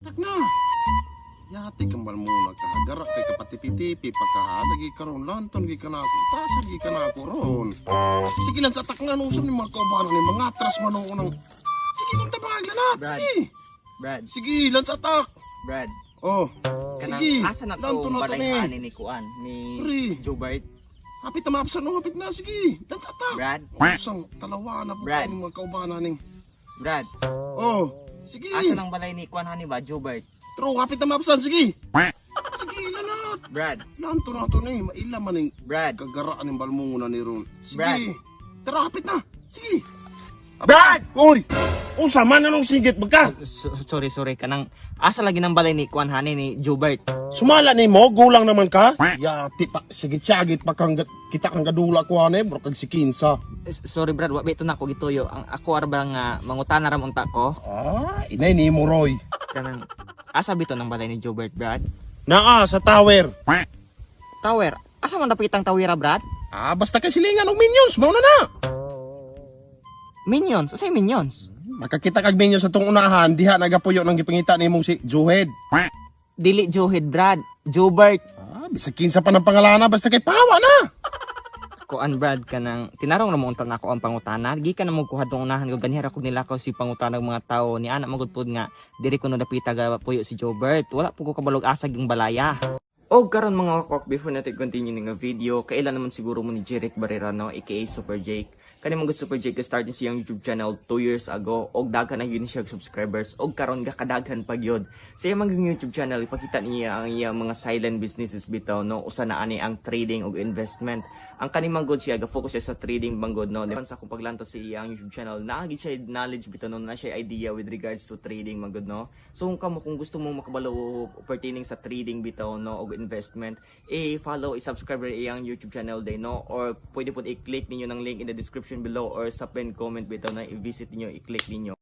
Tak na. Yati kambal muna ka. Gara kay kapatipi-tipi pagka lagi karon lanton gi kanako. Tasa gi kanako ron. Sige lang sa takna no usab ni mga kaubanan ni mga atras man ako ng. Sige kung tabag lanat. Brad. Sige. Brad, Sige lan sa atak. Brad. Oh. Kanang Sige. asa na to Lanton na to balay ni. ani ni kuan ni Pre. Jobert. Hapit na maapsan no, hapit na sige. Lan sa atak. Brad. Usang talawa na po Brad. kayo ng mga kaubanan ning. Brad, Oh. Sige. asa nang balay ni kuan hani ba Jobert? True, hapit na maapsan sige. Sige lanat. Brad, Lanton na to ni, maila man ning Brad. kagaraan ng balmunguna ni Ron. Sige. Brad. Tara, hapit na. Sige. Brad! Oy! Unsa man anong sigit magka? Sorry, sorry kanang asa lagi nang balay ni kuan hani ni Jobert. Sumala ni mo, gulang naman ka. Yati pa, sigit-sagit pa kang kita kang gadula ko ane, bro kag sikinsa. Sorry Brad, wa bito na ako gituyo. Ang ako ara ba nga mangutana ra unta ko. Ah, inay ni mo Roy. Kanang asa bito nang balay ni Jobert, Brad? Naa sa tower. Tower. Asa man dapitang tawira, Brad? Ah, basta kay silingan og minions, mao na na. Minions, usay minions? Makakita kag minions sa tong unahan, diha nagapuyo nang gipangita nimong si Juhed. Dili Johed, Brad. Jobert. Ah, bisag kinsa pa ng pangalana, basta kay pawa na. Kuan Brad kanang tinarong ra mo unta nako ang pangutana gikan na mo kuha tong unahan ko ganihara ko nilakaw si pangutana ng mga tao ni ana magud pud nga diri ko no dapita ga puyo si Jobert, wala pud ko kabalog asa yung balaya. Og karon mga kokok, before natin continue ni nga video, kailan naman siguro mo ni Jeric Barrera no, aka Super Jake. Kani mong Super Jake start ni siyang YouTube channel 2 years ago og daghan na yun siya subscribers og karon gakadaghan pa gyud. Sa iyang mga YouTube channel ipakita niya ang iyang mga silent businesses bitaw no, usa na ani ang trading og investment. Ang kani manggod siya ga-focus siya sa trading manggod no. Di sa akong paglantaw sa iyang YouTube channel, naa gid siya knowledge bitaw no, na siya idea with regards to trading manggod no. So kung kamo kung gusto mo makabalo pertaining sa trading bitaw no og investment, i-follow, i-subscribe rin iyang YouTube channel day no, or pwede po i-click ninyo ng link in the description below or sa pinned comment bitaw na i-visit ninyo, i-click ninyo.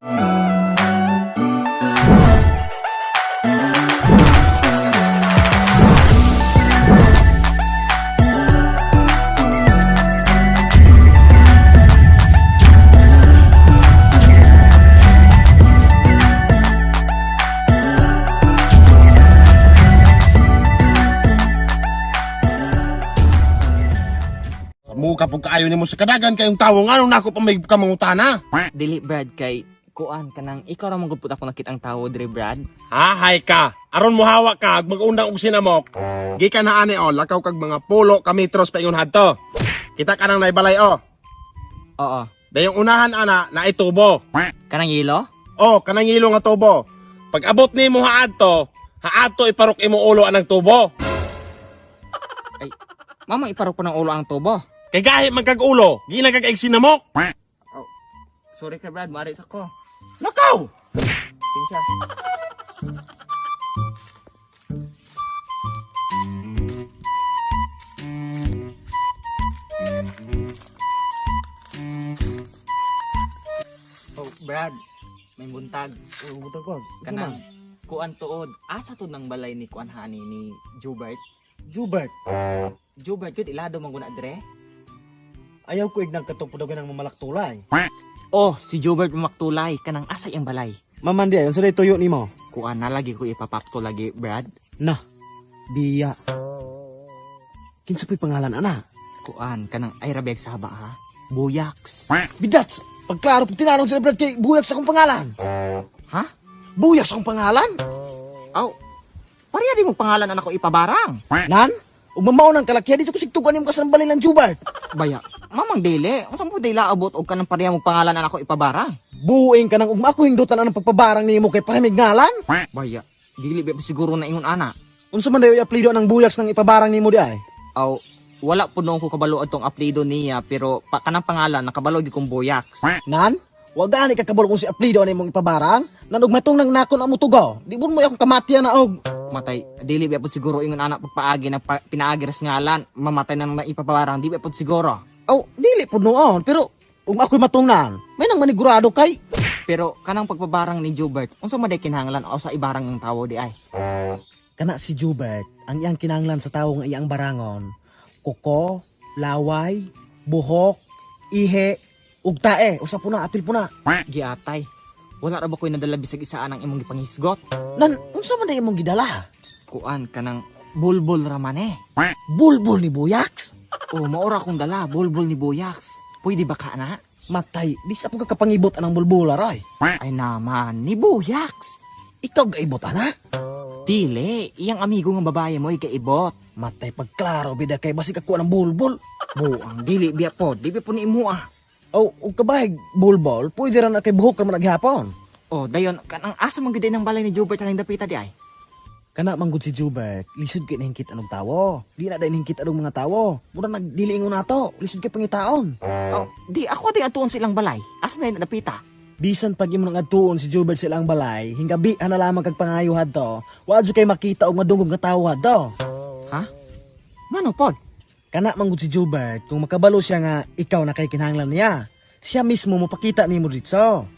Sa muka pug kaayo nimo sa kadagan kayong tawo nganong nako pa may kamangutana. Dili Brad kay kuan kanang ikaw ra man gud pud ako nakita ang tawo diri Brad. Hahay ka. Aron mohawa ka ag magundang og sinamok. Gikan na ani oh, lakaw kag mga pulo ka metros paingon hadto. Kita ka nang naibalay oh. Oo. Dayong unahan ana na itubo. Kanang yelo? Oh, kanang ilo nga tubo. Pag abot nimo haadto, haadto iparok imo ulo anang tubo. Ay, mama iparok ko ng ulo ang tubo. Kay gahi man kag ulo, gina kag ig sinamok. Oh, sorry kay Brad, mari sa ko. Lakaw. Sinsya. Oh, Brad, may buntag. Oh, buntag ko. Kanang kuan tuod. Asa to nang balay ni kuan hani ni Jubert? Jubert. Jubert gud ilado man guna dire. Ayaw ko ignang katong pudagan ng mamalaktulay. Oh, si Jubert Maktulay kanang asa iyang balay. Mamandi, ayon sa tuyo nimo. Kuan na lagi ko ipapakto lagi, Brad. Na. Diya. Kinsa po'y pangalan ana? Kuan kanang ay rabeg sa haba ha. Buyaks. Bidats. Pagklaro pag tinanong sila Brad kay buyak sa akong pangalan. Ha? Buyak sa akong pangalan? Aw. Pareha di mo pangalan anak ko ipabarang. Nan? Ug mamaw ng kalakya di sa kusigtugan nimo kasang balay ng Jubert. Baya, mamang dili. Unsa mo dili abot og kanang pareha mo pangalan anak ko ipabarang? Buing ka nang ugma ako hindutan anang pagpabarang nimo kay paramig ngalan. Baya, dili ba siguro na ingon ana. Unsa man dayo i-apelido ng buyaks nang ipabarang nimo di ay? Aw, wala po noon ko kabalo atong apelyido niya pero pa, kanang pangalan nakabalo gyud kong Buyaks. Nan? Wa gani ka kabalo kung si apelido ani imong ipabarang? Nan ug matong nang nakon ang mutugaw. Di mo akong kamatian na og Matay, dili ba po siguro ingon ana pagpaagi na pa, pinaagi ras ngalan, mamatay nang maipaparang, di ba po siguro. Aw, dili pud noon, pero ug ako'y matungnan, may nang manigurado kay Pero kanang pagpabarang ni Jubert, unsa man day kinahanglan o sa ibarang ng tawo di ay? kana si Jubert, ang iyang kinahanglan sa tawo nga iyang barangon, kuko, laway, buhok, ihe, ug tae, usa po na, apil po na. Giatay. Wala ra ba ko'y nadala bisag isaan ang imong gipanghisgot? Nan, unsa man na imong gidala? Kuan kanang bulbul ra man eh. Bulbul ni Buyaks? Oh, maora akong dala, bulbul ni Buyaks. Pwede ba ka na? Matay, di sa po ka kapangibot anang bulbula ray. Ay naman, ni Buyaks. Ikaw gaibot ana? Dili, iyang amigo nga babae mo ikaibot. Matay pagklaro bida kay basig ako ng bulbul. Buang dili biya po, di biya po ni imo ah. Oh, ug kabahig bulbul, pwede ra na kay buhok ra man naghapon. Oh, dayon kanang asa man gyud ng balay ni Jobert aning dapita di ay. Kana man gud si Jubert, lisod kay nahingkit anong tawo. Di na dahil nahingkit anong mga tawo. Mura nagdili ingon nato, lisod kay pangitaon. Oh, di ako di atuon sa ilang balay. Asa man dapita? Bisan pag imo nang adtuon si Jubert sa ilang balay, hinggabi na lamang kag pangayo hadto, wa jud kay makita og madungog nga tawo hadto. Ha? Ngano pod? Kana man gud si Jubert, kung makabalo siya nga ikaw na kay kinahanglan niya, siya mismo mopakita nimo didto.